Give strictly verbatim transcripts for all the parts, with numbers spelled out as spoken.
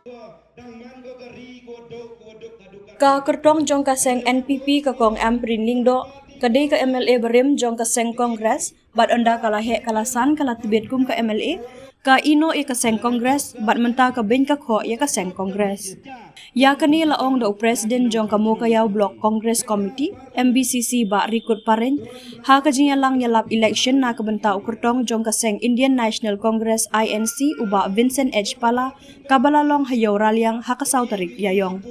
Ka kyrtong jong ka seng N P P ka Kong Ampareen Lyngdoh, ka dei ka M L A barim jong ka seng Congress, bad ynda ka la heh ka la san ka la tbit kum ka M L A, ka ïehnoh ïa ka seng Congress, bad mynta ka beiñ ka khoh ïa ka seng Congress. Ïa kane la ong da u President jong ka Mowkaiaw Block Congress Committee, M B C C, Bah Rikut Pareng, ha ka jingïalang ïalap election na ka bynta u kyrtong jong ka seng Indian National Congress, I N C, u Bah Vincent H Pala, kaba la long ha Ïew Raliang ha ka saw tarik Ïaiong.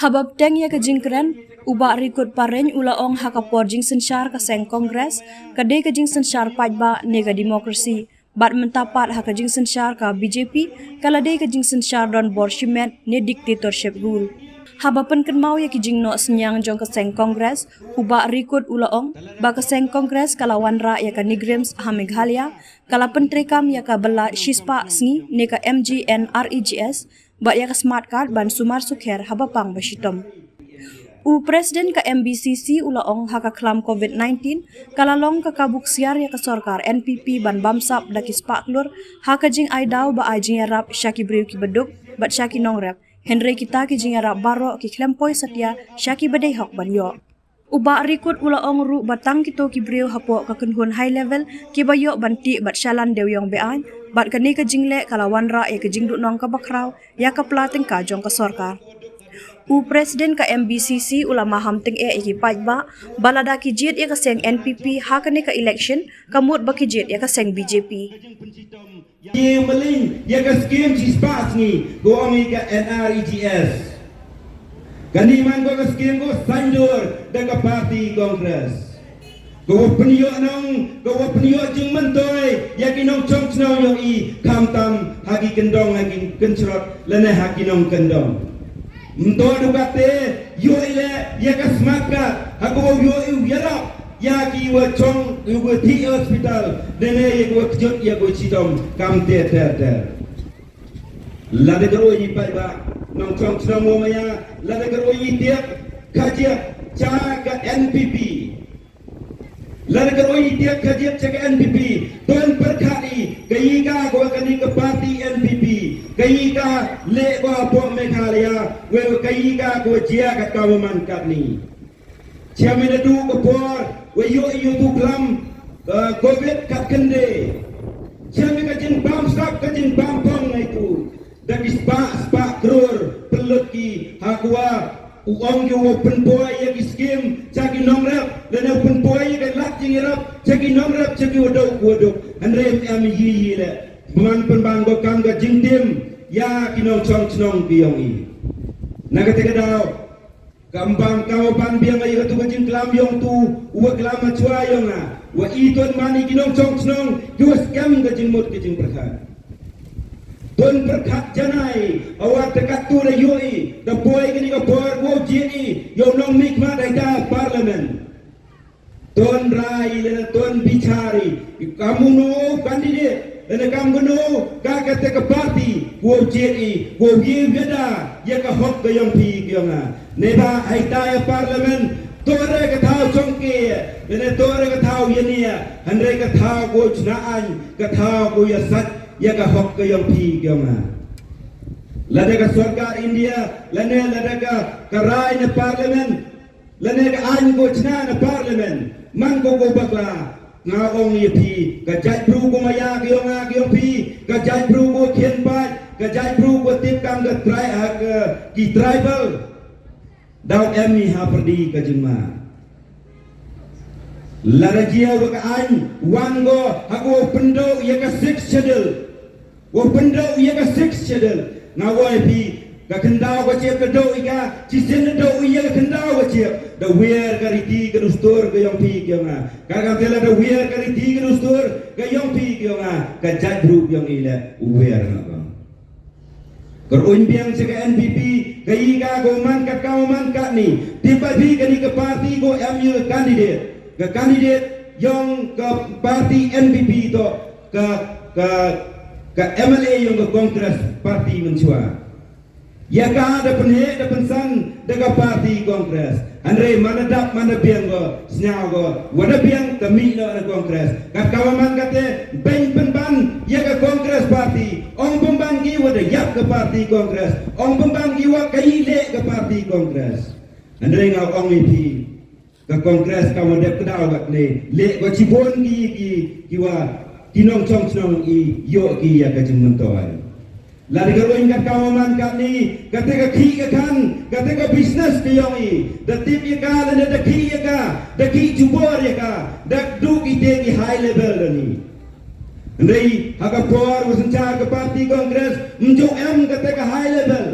Haba bteng ïa ka jingkren, u Bah Rikut Pareng u la ong ha ka por jingsynshar ka seng Congress, ka dei ka jingsynshar paidbah ne ka democracy, bad mynta pat ha ka jingsynshar ka B J P, ka la dei ka jingsynshar donbor shimet ne dictatorship rule. Haba pynkynmaw ïa ki jingnoh synñiang jong ka seng Congress, u Bah Rikut u la ong ba ka seng Congress ka la wanrah ïa ka NEIGRIHMS ha Meghalaya, ka la pyntreikam ïa ka bylla shispah sngi ne ka M G N R E G S, bad ïa ka smart card ban sumar sukher haba pang ba shitom. U President ka M B C C u la ong ha ka khlam covid nineteen, ka la long ka kabu ksiar ïa ka sorkar N P P ban bamsap da ki spah klur, ha ka jingai daw ba ai jingïarap sha ki briew kiba duk, bad sha ki nongrep, hynrei kita ki jingïarap baroh ki khlem poi satia sha kiba dei hok ban ïoh. U Bah Rikut u la ong ruh ba tang kito ki briew hapoh ka kynhun high level kiba ïoh ban tih bad shalan dewïong be-aiñ, bad kane ka jingleh ka la wanrah ïa ka jingduhnong kaba khraw ïa ka pla tyngka jong ka sorkar. U President ka M B C C u la maham tyngeh ïa ki paidbah ba lada ki jied ïa ka seng N P P ha kane ka election, ka mut ba ki jied ïa ka seng B J P. Ki mlien ïa ka skim shispah sngi, ko ong ïa ka N R E G S. Kane man ko ka skim ko saiñdur da ka party Congress. Ko wa pynïoh nong, ko wa pynïoh jingmyntoi ïa ki nongchong chnong ïong i, khamtam ha ki kyndong ha ki kynshrot lane ha ki nongkyndong. Mynta du kate ïoh i leh ïa ka smart card, ha ko wa ïoh i u ïarap ïa ki wa chong, ki wa thiah hospital, ne ne ïa ki wa kjut ïa ki wa shitom, kam ter ter ter. Lada ka roi i paidbah nongchong chnong mo maya, lada ka roi i tiak khajak cha ka N P P. Lada ka roi i tiak khajak cha ka N P P, don pyrkhat i ka ïa ka ko wa kane ka party N P P, ka ïa ka leh ko hapoh Meghalaya, wa ka ïa ka ko wa jia ka kawaman katni. Chiam i naduh ka por wa ïoh i ïoh tu klam, eh, covid kat kynde. Chiam i ka jingbam sap ka jingbam pong ngai tu. Da ki spah, spah krur pynlut ki ha ko wa u ong ki wa pynpoi ïa ki skim cha ki nongrep, lane u pynpoi ïa ki lad jingïarap cha ki nongrep cha ki wa duk wa duk. Hynrei em em i yi yi le. Pynban pynban ko kam ka jingtim ïa ki nongchong chnong ki ïong i. Na kata ka daw, kam bam kam ban biang ïa katu ka jingklam ïong tu, u wa klam ha chwa ïong nga. Wa i tun man i ki nongchong chnong, ki wa skhem ka jingmut ka jingpyrkhat. Tun pyrkhat janai, a wa ta katu da ïoh i, da poi kani ka por ko jied i, ïong nong mik ma da ita parliament. Tun rai lane tun bichari, kam uno candidate, lane kam uno ka kata ka party, ko jied i, ko ye weda, ïa ka hok ka ïong phi ka ïong nga. Neba ai ta ïa parliament, tore ka thaw chongke, lane tore ka thaw ïa nia, hynrei ka thaw ko chna ain, ka thaw ko ïa sat, ïa ka hok ka ïong phi ka ïong nga. Lada ka sorkar India, lane lada ka, ka rai na parliament, lane ka ain ko chna na parliament, man ko ko bakla, nga ong ïa phi, ka jait bru ko maya ka ïong nga ka ïong phi, ka jait bru ko khian pat, ka jait bru ko tip kam ka tri-, ha ka, ki tribal. Daw em i ha pyrdi ka jingma. Lada jia wa ka ain, wan ko, ha ko pyndoh ïa ka sixth schedule. Wa pyndoh ïa ka sixth schedule. Nga wai phi, ka khyndaw ka chep ka doh ïa ka, chisien da doh ïa ka khyndaw ka chep. Da wer ka riti ka dustur ka ïong phi ka ïong nga. Ka kam tela da wer ka riti ka dustur ka ïong phi ka ïong nga. Ka jait bru ka ïong i le wer nga ka. Ka ruin biang cha ka N P P, ka i ka ko man ka ka man ka ni. Tip ba phi kani ka party ko em ïa ka candidate. Ka candidate ïong ka party N P P to. Ka, ka, ka M L A ïong ka Congress party mynchwa. Ïa ka da pynheh da pynsan da ka party Congress. Hynrei man da dap man da biang ko, sngew ko, wa da biang ka mih noh na Congress. Kat ka wa man kate, beiñ pynban ïa ka Congress party, ong pynban ki wa da ïap ka party Congress. Ong pynban ki wa ka i leh ka party Congress. Hynrei nga ong ïa phi, ka Congress ka wa dep kdaw kat ne leh ko chibun ki ki ki wa ki nongchong chnong i ïoh ki ïa ka jingmyntoi. Lada ka ruin kat ka wa man kat ni, kata ka khih ka khan, kata ka business ka yong i. Da tip ïa ka, lada da khih ïa ka, da khih jubor ïa ka, da duk i te ki high level da ni. Hynrei ha ka por wa synchar ka party Congress, ym ju em kata ka high level.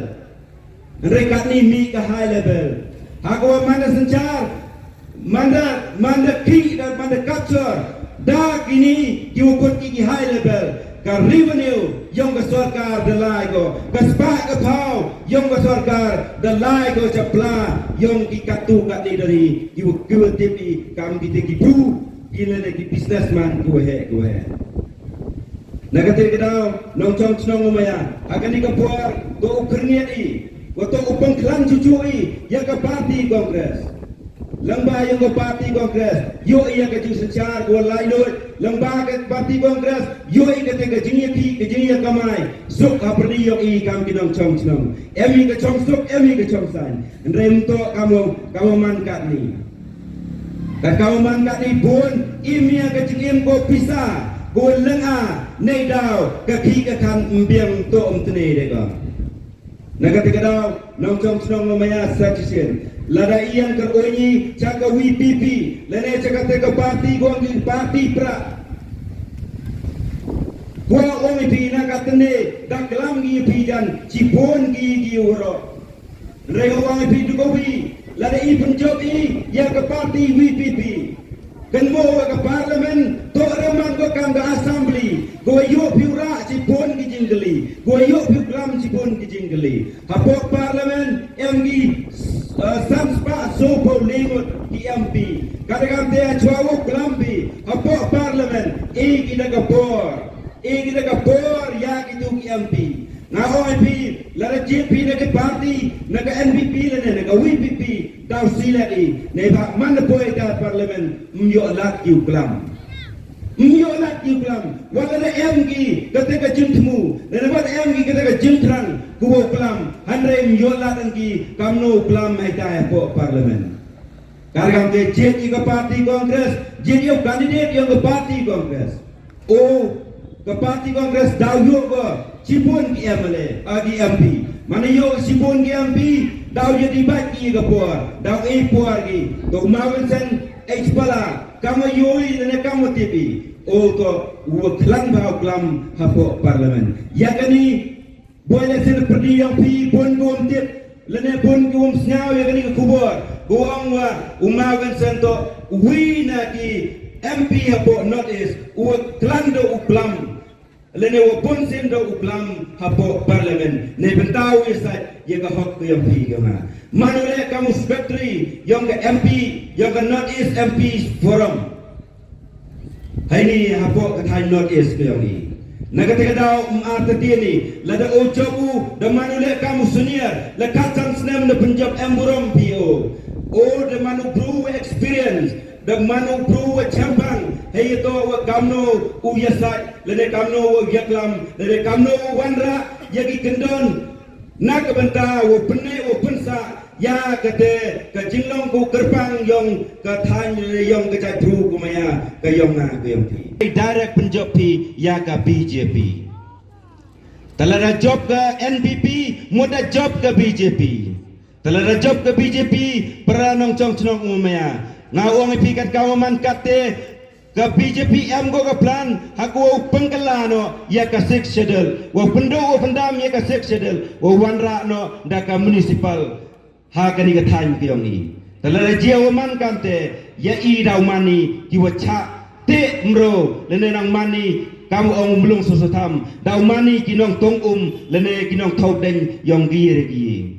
Hynrei kat ni mih ka high level. Ha ka wa man da synchar, man da, man da khih da man da capture da kini ki wa kut ki ki high level. Ka revenue yong ka sorkar da lai ko, ka spah ka phaw yong ka sorkar da lai ko cha pla yong ki katu kat ni da ni ki wa, ki wa tip i kam ki te ki bru, ki lane ki businessman ki wa heh ki wa heh. Na kata ka daw, nongchong chnong u maya, ha kani ka por, to u khyrngiat i, wa to u pynkhlan chuchu i ïa ka party Congress. Lyngba ïa ka party Congress, ïoh i ïa ka jingsynchar ka wa lai lut. Lyngba ka party Congress, ïoh i kata ka jingïakhih, ka jingïakamai. Suk ha pyrdi ïoh i kam ki nongchong chnong. Em i ka chong suk, em i ka chong saiñ. Hynrei mynta ka mo, ka mo man kat ni. Ka ka mo man kat ni bun, im ïa ka jingim ko pisa, ko lynga, nei daw, ka khih ka khan ym biang to ym tne de ko. Na kata ka daw, nongchong chnong mo maya sa chisien. Lada i ïan kar oi ni, cha ka V P P, lane cha kata ka party ko ngi party pra. Ko ong i phi na ka tne, da klam ngi phi jan, chibun ngi ngi waro. Hynrei nga ong ïa phi tu ko wi, lada i pynjop i ïa ka party V P P. Kan mo wa ka parliament, to re man ko kam ka assembly, ko wa ïoh phi u rah chibun ki jingkylli, ko wa ïoh phi u klam chibun ki jingkylli. Hapoh parliament, em ki, eh, san spah so phew le ngut ki M P. Kata kam te chwa u klam phi, hapoh parliament, e ki da ka por. E ki da ka por ïa ki tu ki M P. Nga ong ïa phi, lada jied phi na ka party, na ka N P P lane na ka V P P, daw silat i, ne ba man da poi ka parliament, ym ïoh lad ki u klam. Ym ïoh lad ki u klam, wat lada em ki, kata ka jingthmu, lada wat em ki, kata ka jingthrang, ku u klam, hynrei ym ïoh lad ki, kamno u klam hei ta hapoh parliament. Kar kam te jied ïa ka party Congress, jied ïa u candidate ïa ka party Congress. O, ka party Congress daw ïoh ko, chibun ki M L A, ah, ki M P. Mane ïoh chibun ki M P, daw ïa di bait ki ka por, daw e por ki, ko Uma Vincent H Pala, kam ïoh i, lane kam tip i. O ko, u khlaiñ ba u klam hapoh parliament. Ïa kani, Boi lehse na pyrdi ïong phi bun ki wym tip lane bun ki wym sñiaw ïa kani ka khubor. Ba ong wa u Uma Vincent to uwi na ki M P hapoh North East uwa khlaiñ da u klam lane uwa bun sien da u klam hapoh Parliament. Ne bynta u ïasaid ïa ka hok ka ïong phi ka ma. Mano leh kam u secretary ïong ka M P ïong ka North East M P Forum. Haini hapoh ka thaiñ North East ka ïong i. Na kata ka daw um artatien i lada u jop u da mano leh kam u senior la khatsan snem da pynjop em burom phi o. O da mano bru wa experience da mano bru wa chempang hei to wa kamno u ïasaid lane kamno u ïaklam lane kamno u wanrah ïa ki kyndon. Na ka bynta wa pynne wa pynsah ïa kate ka jinglong ku kyrpang ïong ka thaiñ ïong ka jaitbru ku maya ka ïong nga ka ïong phi. Direct pynjop phi ïa ka B J P. Te lada jop ka N P P mut da jop ka B J P. Te lada jop ka B J P para nongchong chnong u maya. Nga ong ïa phi kat ka wa man kate Ka B J P em ko ka plan ha ko u pynkylla no ïa ka Sixth Schedule, u pynduh u pyndam ïa ka Sixth Schedule, u wanrah no da ka municipal ha kani ka thaiñ ka ïong i. Te lada jia u man kamte ïa i da u mani ki wa chah te mro lane nang mani kam ong mlung sosotham da u mani ki nongtong um lane ki nongthaw deng ïong gi re gi.